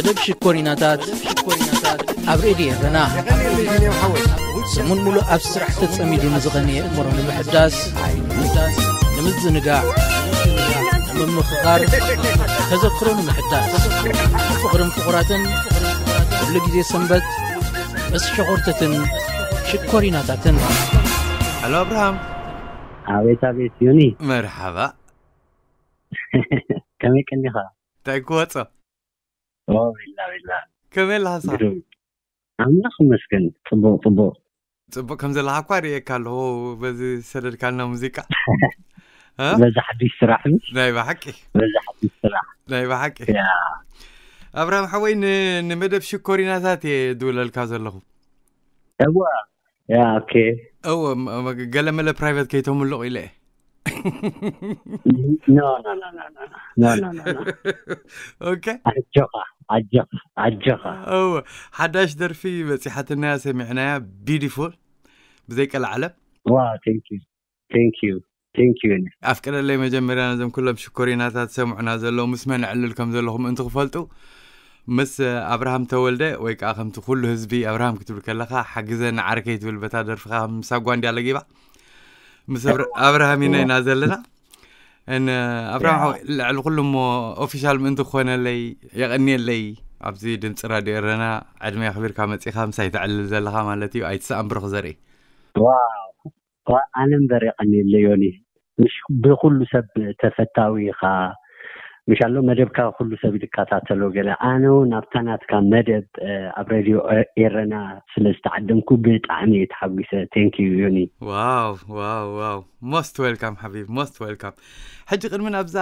ደብ ሽኮሪናታት ኣብ ሬድዮ ኤረና ሰሙን ሙሉእ ኣብ ስራሕ ተጸሚዱ ንዝቐነየ እምሮ ንምሕዳስ፣ ንምዝንጋዕ፣ ንምምኽኻር፣ ተዘክሮ ንምሕዳስ፣ ፍቕርን ፍቑራትን ኩሉ ግዜ ሰንበት ምስ ሸኾርተትን ሽኮሪናታትን። ሄሎ ኣብርሃም። ኣቤት ኣቤት ዮኒ። መርሓባ። ከመይ ቀኒኻ? እንታይ ክወጾ? ኦ ቤላ ቤላ። ከመይ ኣለኻ ንስኻ? ግሩም። ኣምላኽ ይመስገን። ጽቡቕ ጽቡቕ። ጽቡቕ ከም ዘለኻ እኳ ርእየካ ኣለኹ በዚ ሰደድካልና ሙዚቃ። እ? በዛ ሓድሽ ስራሕ ምስ ናይ ብሓቂ በዛ ሓድሽ ስራሕ። ናይ ብሓቂ ያ ኣብርሃም ሓወይ ን- ንመደብ ሽኮሪናታት እየ ድውለልካ ዘለኹ። እዋ ያ ኦኬ። እወ ም- ም- ገለመለ ፕራይቨት ከይተምልቑ ኢለ እየ። ኖ ኖ ኖ ኖ ኖ ኖ ኖ ኖ ኖ። ኦኬ ኣጆኻ ኣጆኻ ኣጆኻ። እወ ሓዳሽ ደርፊ በፂሓትናያ ሰሚዕናያ። ቢዩቲፉል ብዘይ ቀልዓለም። ዋ ቴንክ ዩ ቴንክ ዩ ቴንክ ዩ። ኣፍቅደለይ መጀመርያ ነዞም ኩሎም ሽኮሪናታት ሰምዑና ዘለዉ ምስ መን ዕልል ከም ዘለኹም ምእንቲ ክፈልጡ ምስ ኣብርሃም ተወልደ ወይ ከዓ ከምቲ ኩሉ ህዝቢ ኣብርሃም ክትብል ከለኻ ሓግዘኒ ዓርከይ ትብል በታ ደርፍኻ ምስ ኣጓንዲ ኣለጊባ ምስ ኣብር- ኣብርሃም ኢና ኢና ዘለና። እን ኣብርሃም ሓወይ ልዕሊ ኩሉ እሞ ኦፊሻል ምእንቲ ክኾነለይ የቐንየለይ። ኣብዚ ድምፂ ራድዮ ኤረና ዕድመ ኣኽቢርካ መፂኻ ምሳይ ተዕልል ዘለኻ ማለት እዩ። ኣይትስኣን ብሩኽ ዘርኢ። ዋው ዋ- ኣነ እምበር የቐንየለይ ዮኒ። ምሽ ብኩሉ ሰብ ተፈታዊ ኢኻ። ምሻሎ መደብካ ኩሉ ሰብ ይከታተሎ። ገለ ኣነ እውን ኣብታ ናትካ መደብ ኣብ ሬድዮ ኤረና ስለ ዝተዓደምኩ ብጣዕሚ እየ ተሓጒሰ። ቴንክ ዩ ዮኒ። ዋው ዋው ዋው ሞስት ዌልካም ሓቢብ ሞስት ዌልካም። ሕጂ ቅድሚ ናብዛ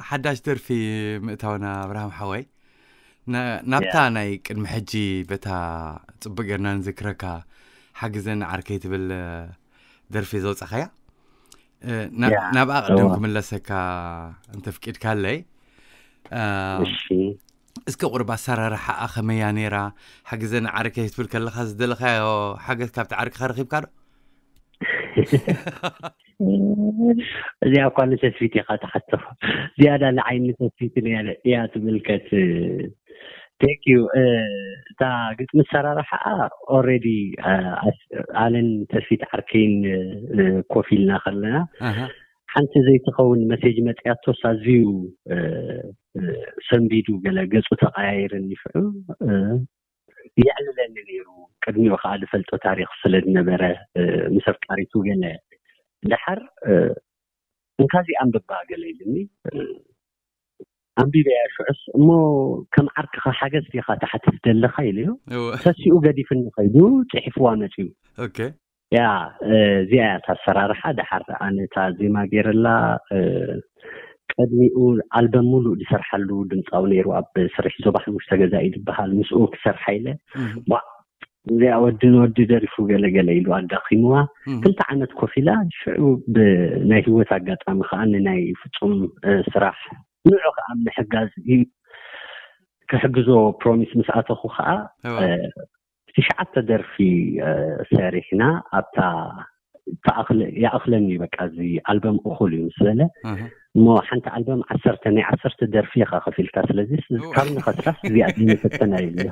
ሓዳሽ ደርፊ ምእታውና ኣብርሃም ሓወይ ና- ናብታ ናይ ቅድሚ ሕጂ በታ ጽቡቅ ጌርና ንዝክረካ ሓግዘኒ ዓርከይ ትብል ደርፊ ዘውጻኻያ ናብኣ ቅድም ክምለሰካ እንተፍቂድካለይ። እስከ ቁርብ ኣሰራርሓኣ ከመያ ነይራ? ሓግዘኒ ዓርከይ ክትብል ከለካ ዝደለካዮ ሓገዝ ካብቲ ዓርክካ ረኪብካ ዶ? እዚኣ እኳ ንተስፊት ኢኻ ትሓቶ። ዝያዳ ንዓይ ንተስፊት እያ ትምልከት። ቴንክ ዩ። እታ ግጥሚ ኣሰራርሓኣ ኦልሬዲ ኣነን ተስፊት ዓርከይን ኮፍ ኢልና ከለና ሓንቲ ዘይትኸውን መሴጅ መፅያቶስ ኣዝዩ ሰንቢዱ ገለ ገፁ ተቐያይርኒ ሽዑ የዕልለኒ ነይሩ። ቅድሚኡ ከዓ ዝፈልጦ ታሪክ ስለ ዝነበረ ምስ ኣፍቃሪቱ ገለ ድሓር እንካዚ ኣንብባ ገለ ኢልኒ። ኣንቢበያ ሽዑስ እሞ ከም ዓርክኻ ሓገዝ ዲኻ ትሓትት ዘለኻ ኢለዮ። ተሲኡ ገዲፍኒ ከይዱ ፅሒፍዋ መፅዩ። ያ እዚኣ እያ ታሰራርሓ። ድሓር ኣነ እታ ዜማ ገይረላ ቅድሚኡ ኣልበም ሙሉእ ዝሰርሓሉ ድምፃዊ ነይሩ ኣብ ስርሒ ዞባ ሓሙሽተ ገዛኢ ዝበሃል ምስኡ ክሰርሓ ኢለ እዚኣ ወዲ ንወዲ ደሪፉ ገለገለ ኢሉ ኣዳኺምዋ። ክልተ ዓመት ኮፍ ኢላ ሽዑ ብናይ ህይወት ኣጋጣሚ ከዓ ንናይ ፍፁም ስራሕ ንዑ ከዓ ምሕጋዝ ክሕግዞ ፕሮሚስ ምስ ኣተኹ ከዓ ትሽዓተ ደርፊ ሰሪሕና ኣብታ ይኣኽለኒ በቃ እዚ ኣልበም እኹል እዩ ምስ በለ እሞ ሓንቲ ኣልበም ዓሰርተ ናይ ዓሰርተ ደርፊ ኢኻ ከፊልካ ስለዚ ካብ ንኸስራስ እዚኣ ፈተና እዩ።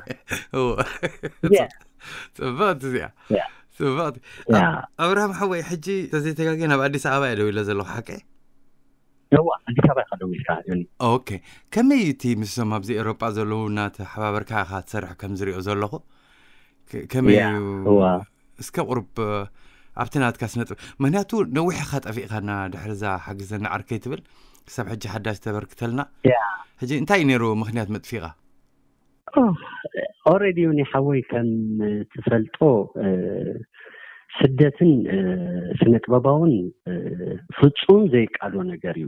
ጽብቕቲ እዚኣ ጽብቕቲ። ኣብርሃም ሓወይ ሕጂ ተዘይተጋጊ ናብ ኣዲስ ኣበባ እየ ደው ኢለ ዘለኹ ሓቀ? እዋ ኣዲስ ኣበባ ኢኻ ደው ኢልካ ዮኒ። ኦኬ ከመይ እቲ ምስዞም ኣብዚ ኤሮጳ ዘለዉ እናተሓባበርካ ኢኻ ትሰርሕ ከም ዝሪኦ ዘለኹ ከመይ እዩ? እስከ ቁርብ ኣብቲ ናትካ ስነጥበብ ምክንያቱ ነዊሕ ኢኻ ጠፊእካና ድሕሪ እዛ ሓግዘኒ ዓርከይ ትብል ክሳብ ሕጂ ሓዳሽ ተበርክተልና። ሕጂ እንታይ እዩ ነይሩ ምክንያት መጥፊእካ? ኦረዲ እውን ሓወይ ከም ትፈልጦ ስደትን ስነ ጥበባውን ፍጹም ዘይቃዶ ነገር እዩ።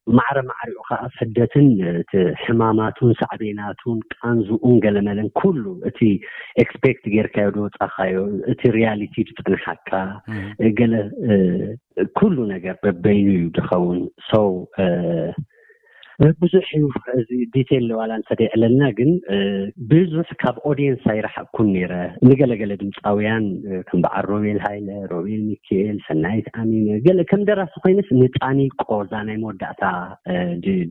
ማዕረ ማዕሪኡ ከዓ ስደትን እቲ ሕማማቱን ሳዕቤናቱን ቃንዝኡን ገለመለን ኩሉ እቲ ኤክስፔክት ጌርካዮ ዝወፃካዮ እቲ ሪያሊቲ ዝፅንሓካ ገለ ኩሉ ነገር በበይኑ እዩ ዝኸውን። ሰው ብዙሕ እዩ እዚ ዲቴል ዋላ እንተደይዕለልና ግን ብዙሕ ካብ ኦዲየንስ ኣይረሓቅኩን ነይረ። ንገለገለ ድምፃውያን ከም በዓል ሮቤል ሃይለ፣ ሮቤል ሚኪኤል፣ ሰናይት ኣሚነ ገለ ከም ደራሲ ኮይነስ ንጣኒቆ እዛ ናይ መወዳእታ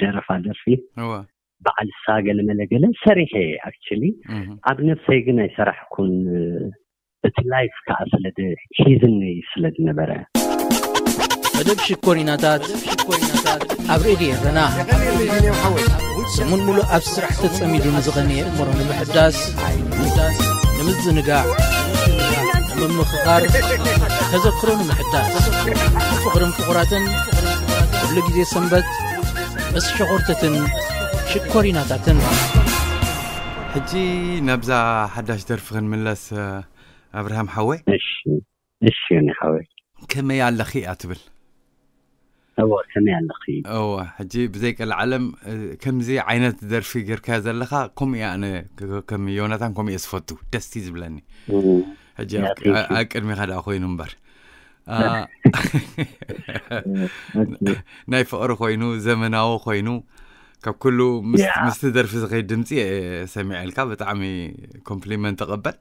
ደረፋ ደርፊ በዓል ሳ ገለመለ ገለ ሰሪሐ እየ። ኣክቹሊ ኣብ ነብሰይ ግን ኣይሰራሕኩን። እቲ ላይፍ ከዓ ስለ ሒዝኒ ስለ ዝነበረ መደብ ሽኮሪናታት ኣብ ሬድዮ ኤረና ሰሙን ሙሉእ ኣብ ስራሕ ተጸሚዱ ንዝቐነየ እምሮ ንምሕዳስ፣ ንምዝንጋዕ፣ ንምምኽኻር፣ ተዘክሮ ንምሕዳስ፣ ፍቕርን ፍቑራትን ኩሉ ግዜ ሰንበት ምስ ሸኾርተትን ሽኮሪናታትን። ሕጂ ናብዛ ሓዳሽ ደርፊ ክንምለስ። ኣብርሃም ሓወይ እሺ እሺ ዮኒ ሓወይ ከመይ ኣለኺ እያ ትብል። እወ ከመይ ኣለኺ? እወ ሕጂ ብዘይ ቀልዓለም ከምዚ ዓይነት ደርፊ ጌርካዮ ዘለኻ ከምኡ እያ። ኣነ ከም ዮናታን ከምኡ እየ ዝፈቱ፣ ደስ እዩ ዝብለኒ። ሕጂ ኣብ ቅድሚኻ ደኣ ኮይኑ እምበር ናይ ፍቕሪ ኮይኑ ዘመናዊ ኮይኑ ካብ ኩሉ ምስቲ ደርፊ ዝኸይድ ድምፂ ሰሚዐልካ ብጣዕሚ ኮምፕሊመንት ተቐበል።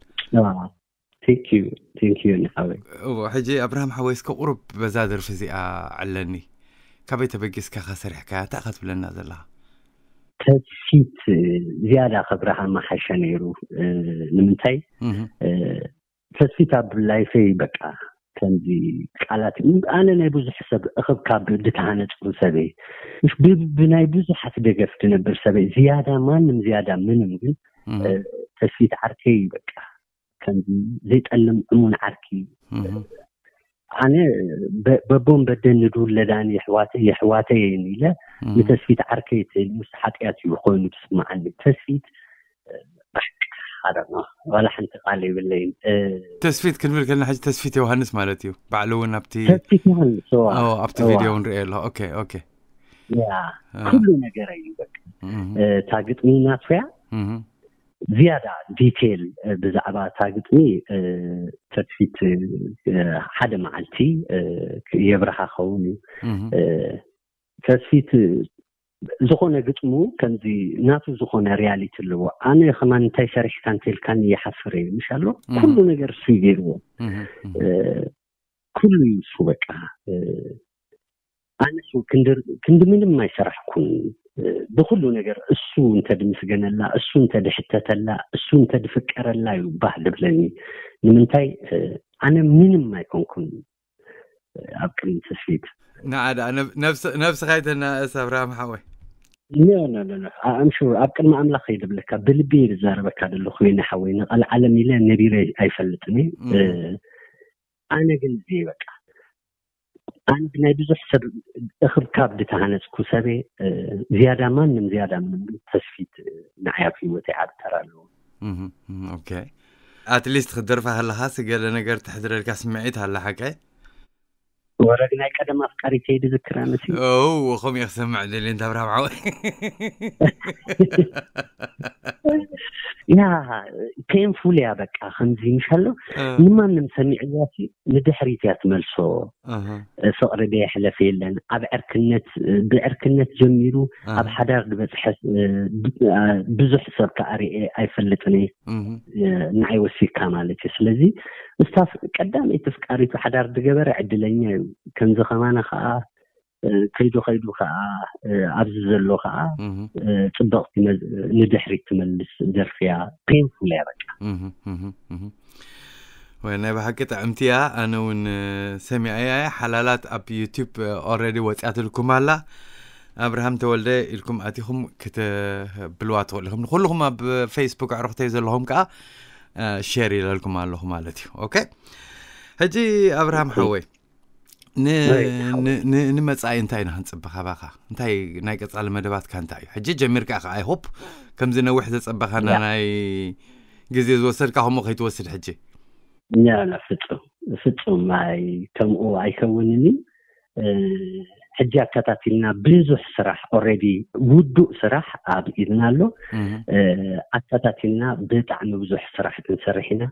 ቴንኪዩ ቴንኪዩ ንሓወይ። ሕጂ ኣብርሃም ሓወይ እስከ ቁሩብ በዛ ደርፊ እዚኣ ዓለኒ። ካበይ ተበጊስካ ካ ሰሪሕካያ እንታይ ኢኻ ትብለና ዘለኻ? ተስፊት ዝያዳ ከብርሃ መሓሸ ነይሩ። ንምንታይ ተስፊት ኣብ ላይፈይ በቃ ከምዚ ቃላት ኣነ ናይ ብዙሕ ሰብ እኽብካብ ድተሃነፅኩ ሰበይ ብናይ ብዙሓት ደገፍ ድነብር ሰበይ ዝያዳ ማንም ዝያዳ ምንም ግን ተስፊት ዓርከይ በቃ ከምዚ ዘይጠልም እሙን ዓርኪ ኣነ በቦን በደን ንድውለዳን የሕዋተይ የሕዋተይ እየን ኢለ ንተስፊት ዓርከይ ትህል ምስ ሓጢኣት እዩ ኮይኑ ትስምዓኒ። ተስፊት ሓደ ዋላ ሓንቲ ቃል የብለይን። ተስፊት ክንብል ከለና ሕጂ ተስፊት ዮሃንስ ማለት እዩ። ባዕሉ እውን ኣብቲ ተስፊት ዮሃንስ ኣብቲ ቪድዮ እውን ርኤ ኣለኹ። ኦኬ ኦኬ ያ ኩሉ ነገር እዩ በቃ እታ ግጥሚ ናቱ እያ። ዝያዳ ዲቴል ብዛዕባ እታ ግጥሚ ተስፊት ሓደ መዓልቲ የብርሃኸውን እዩ። ተስፊት ዝኾነ ግጥሙ ከምዚ ናቱ ዝኾነ ሪያሊቲ ኣለዎ። ኣነ ከማን እንታይ ሰሪሕካ እንተልካኒ ይሓፍር እየ ምሽ ኣሎ ኩሉ ነገር እሱ ገይርዎ ኩሉ እዩ እሱ በቃ ኣነሱ ክንዲ ምንም ኣይሰራሕኩን። ብኩሉ ነገር እሱ እንተድምስገነላ፣ እሱ እንተድሕተተላ፣ እሱ እንተድፍቀረላ እዩ ባህ ድብለኒ። ንምንታይ ኣነ ምንም ኣይኮንኩን ኣብ ቅድሚ ትስፊት። ንዓ ደኣ ነብስኻ ይተናእስ ኣብርሃም ሓወይ። ኣምሹ ኣብ ቅድሚ ኣምላኽ ከይደብለካ ብልቢ እየ ዝዛረበካ ዘለኹ ወይኒ ሓወይ ንቐልዓለም ኢለ ነቢረ ኣይፈልጥን። ኣነ ግን እዚ በቃ ኣነ ብናይ ብዙሕ ሰብ እኽብካብ ዝተሃነፅኩ ሰበ ዝያዳ ማንም ዝያዳ ምንም ግን ተስፊት ንዓይ ኣብ ህይወተይ ዓቢ ተራ ኣለዎ። ኦኬ ኣትሊስት ክትደርፋ ከለኻስ ገለ ነገር ተሕድረልካ ስምዒት ኣላ ሓቀይ? ወረ ናይ ቀደም ኣፍቃሪተይ ድዝክራ መሲ ከምኡ ክሰምዕ ደልየ እንተ ኣብርሃም ዓወ ያ ፔንፉል እያ በቃ ከምዚ ምሻሎ ንማንም ሰሚዕዋ ንድሕሪት እያ ትመልሶ። ፍቕሪ ደየሕለፈ የለን ኣብ ዕርክነት ብዕርክነት ጀሚሩ ኣብ ሓዳር ዝበፅሐ ብዙሕ ሰብ ከዓ ርኤ ኣይፈልጥን እየ። ንዓይ ወሲካ ማለት እዩ። ስለዚ ምስታ ቀዳመይቲ ፍቃሪቱ ሓዳር ዝገበረ ዕድለኛ እዩ። ከምዚ ከማና ከዓ ከይዱ ከይዱ ከዓ ኣብዚ ዘሎ ከዓ ፅብቕቲ ንድሕሪት ትመልስ ደርፊ እያ። ፔንፉል እያ በቃ። ወይ ናይ ብሓቂ ጥዕምቲ እያ። ኣነ እውን ሰሚዐያ እየ። ሓላላት ኣብ ዩቲዩብ ኦልሬዲ ወፂኣትልኩም ኣላ። ኣብርሃም ተወልደ ኢልኩም ኣቲኹም ክትብልዋ ትኽእሉ ኢኹም። ንኩልኹም ኣብ ፌስቡክ ኣዕሩኽተይ ዘለኹም ከዓ ሼር ኢለልኩም ኣለኹ ማለት እዩ። ኦኬ ሕጂ ኣብርሃም ሓወይ ንመፃኢ እንታይ ኢና ክንፅበ ካባኻ? እንታይ ናይ ቀፃሊ መደባትካ እንታይ እዩ? ሕጂ ጀሚርካ ኢኻ። ኣይ ሆፕ ከምዚ ነዊሕ ዘፀበኻና ናይ ግዜ ዝወሰድካ ከምኡ ከይትወስድ ሕጂ። ፍፁም ፍፁም ኣይ ከምኡ ኣይከውንን እዩ። ሕጂ ኣከታቲልና ብዙሕ ስራሕ ኦልሬዲ ውዱእ ስራሕ ኣብ ኢድና ኣሎ። ኣከታቲልና ብጣዕሚ ብዙሕ ስራሕ ክንሰርሕ ኢና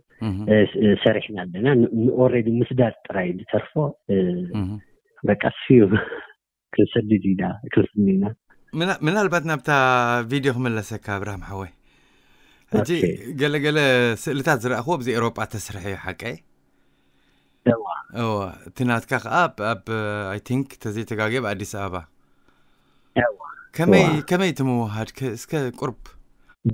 ሰሪሕና ኣለና። ኦልሬዲ ምስዳድ ጥራይ ዝተርፎ በቃ እሱ እዩ። ክንሰድድ ኢና ክንስኒ ኢና። ምናልባት ናብታ ቪድዮ ክመለሰካ ኣብርሃም ሓወይ። ሕጂ ገለገለ ስእልታት ዝረእኽዎ ኣብዚ ኤሮጳ ተስርሐ እዩ ሓቀይ? እዋ እቲ ናትካ ከዓ ኣብ ኣይ ቲንክ ተዘይተጋግየ ኣብ ኣዲስ ኣበባ። ከመይ ዋ። ከመይ እቲ ምውሃድ ከ- እስከ ቁርብ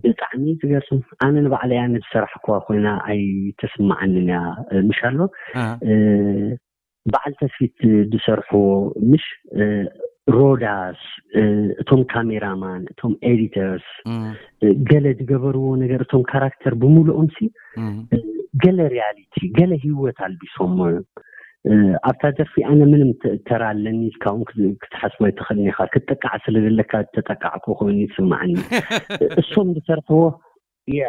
ብጣዕሚ ዝገርም። ኣነ ንባዕለይ ኣነ ዝሰራሕኩዋ ኮይና ኣይተስምዓንን እያ። ምሽ ኣሎ እ፣ እ፣ በዓል ተስፊት ዝሰርሕዎ ምሽ እ፣ ሮዳስ እ፣ እቶም ካሜራማን እቶም ኤዲተርስ እም፣ እ፣ ገለ ዝገበርዎ ነገር እቶም ካራክተር ብምሉኦም ሲ እም፣ እ፣ ገለ ሪያሊቲ ገለ ህይወት ኣልቢሶሞ እዮም። እ፣ ኣብታ ደርፊ ኣነ ምንም ተ- ተራ ኣለኒ ኢልካ እውን ክት- ክትሓስቦ ኣይትኽእልን ኢኻ። ክትጠቃዕ ስለ ዘለካ ተጠቃዕኩ ኮይኑ ይስምዓኒ። እሶም ዝሰርሕዎ ያ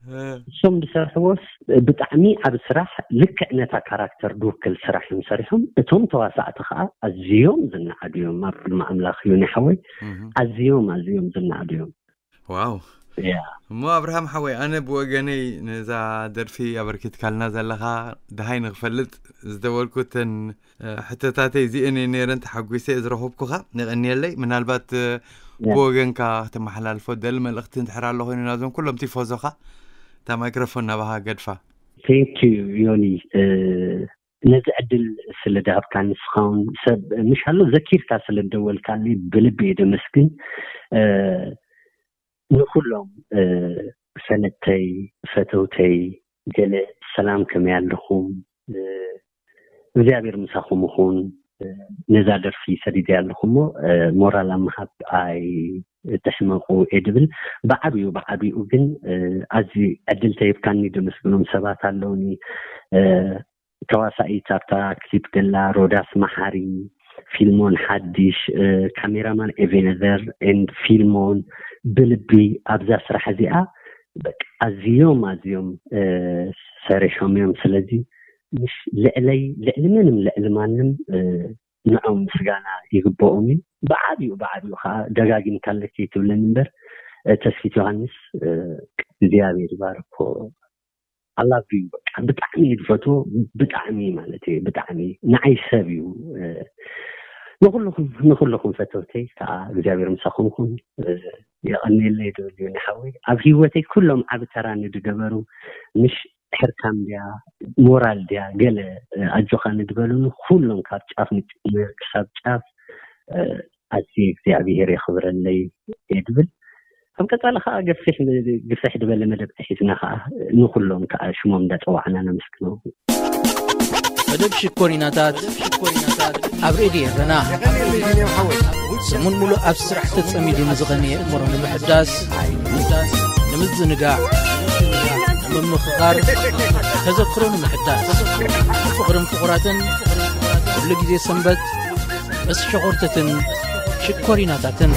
እ፣ እሶም ዝሰርሕዎስ ብጣዕሚ ኣብ ስራሕ ልክዕ ነታ ካራክተር ድውክል ስራሕ እዮም ሰሪሖም። እቶም ተዋሳእቲ ከዓ ኣዝዮም ዝነዓዱ እዮም ኣብ ቅድሚ ኣምላኽ እዩ ሓወይ እም። ኣዝዮም ኣዝዮም ዝነዓዱ እዮም። ዋው። ያ እሞ ኣብርሃም ሓወይ፣ ኣነ ብወገነይ ነዛ ደርፊ ኣበርኪትካልና ዘለኻ ድሃይ ንክፈልጥ ዝደወልኩተን እ፣ ሕቶታተይ እዚአን እየን ነይረን። ተሓጒሰ እየ ዝረኸብኩኻ። የቐንየለይ። ምናልባት እ፣ ያ። ብወገንካ ክተመሓላልፎ ደሊ መልእኽቲ እንድሕር ኣሎ ኮይኑ ናዞም ኩሎም ቲፎዞኻ እታ ማይክሮፎን ናባኻ ገድፋ። ቴንክ ዩ ዮኒ እ፣ ነዚ ዕድል ስለ ድሃብካ ንስኻውን ሰብ ምሽ ኣሎ ዘኪርካ ስለ ደወልካኒ ብልቢ እየ ደመስግን። እ፣ ንኩሎም እ፣ ፈነተይ ፈተውተይ ገለ ሰላም ከመይ ኣለኹም? እ፣ እግዚኣብሔር ምሳኹም ይኹን። እ፣ ነዛ ደርፊ ሰዲደ ኣለኹ እሞ እ፣ ሞራል ኣብ ምሃብ ኣይትሕመቁ እየ ድብል። ብዓብዩ ብዓብዩ ግን እ፣ ኣዚ ዕድል ተሂብካኒ ደመስግኖም ሰባት ኣለውኒ። እ፣ ተዋሳኢት ኣብታ ክሊፕ ደላ ሮዳስ መሓሪ፣ ፊልሞን ሓድሽ፣ እ፣ ካሜራማን ኤቬነዘር ኤንድ ፊልሞን ብልቢ ኣብዛ ስራሕ እዚኣ በቃ ኣዝዮም ኣዝዮም እ፣ ሰሪሖም እዮም። ስለዚ ምሽ ልዕለይ ልዕሊ ምንም ልዕሊ ማንም እ፣ ንዖም ምስጋና ይግበኦም እዩ። ብዓብዩ ብዓብዩ ከዓ ደጋጊምካ ኣለኪ ትብለኒ እምበር እ፣ ተስፊት ዮሃንስ እ፣ እግዚኣብሔር ይባርኮ። ኣላቪ በቃ ብጣዕሚ እዩ ዝፈትዎ። ብጣዕሚ ማለት እዩ ብጣዕሚ ንዓይ ሰብ እዩ። እ፣ ንኩልኹም ንኩልኹም ፈተውተይ ከዓ እግዚኣብሔር ምሳኹም ይኹን። እ፣ የቐንየለይ ዝብል እዩ ንሓወይ ኣብ ህይወተይ ኩሎም ዓብ ተራ ንድገበሩ ምሽ ሕርካም ድያ ሞራል ድያ ገለ እ፣ ኣጆኻ ንድበሉኒ ኩሎም ካብ ጫፍ ንጭምር ክሳብ ጫፍ እ፣ ኣዝየ እግዚኣብሔር የኽብረለይ እየ ድብል። ኣብ ቀጻሊ ከዓ ገፊሕ ግፍሕ ዝበለ መደብ ሒዝና ከዓ ንኩሎም ከዓ ሽሞም እንዳፀዋዕና ነመስግኖ። መደብ ሽኮሪናታት ኣብ ሬድዮ ኤረና ሰሙን ሙሉእ ኣብ ስራሕ ተጸሚዱ ንዝቐነየ እምሮ ንምሕዳስ ንምዝንጋዕ ንምምኽኻር ተዘክሮ ንምሕዳስ ፍቕርን ፍቑራትን ኩሉ ግዜ ሰንበት ምስ ሸኾርትትን ሽኮሪናታትን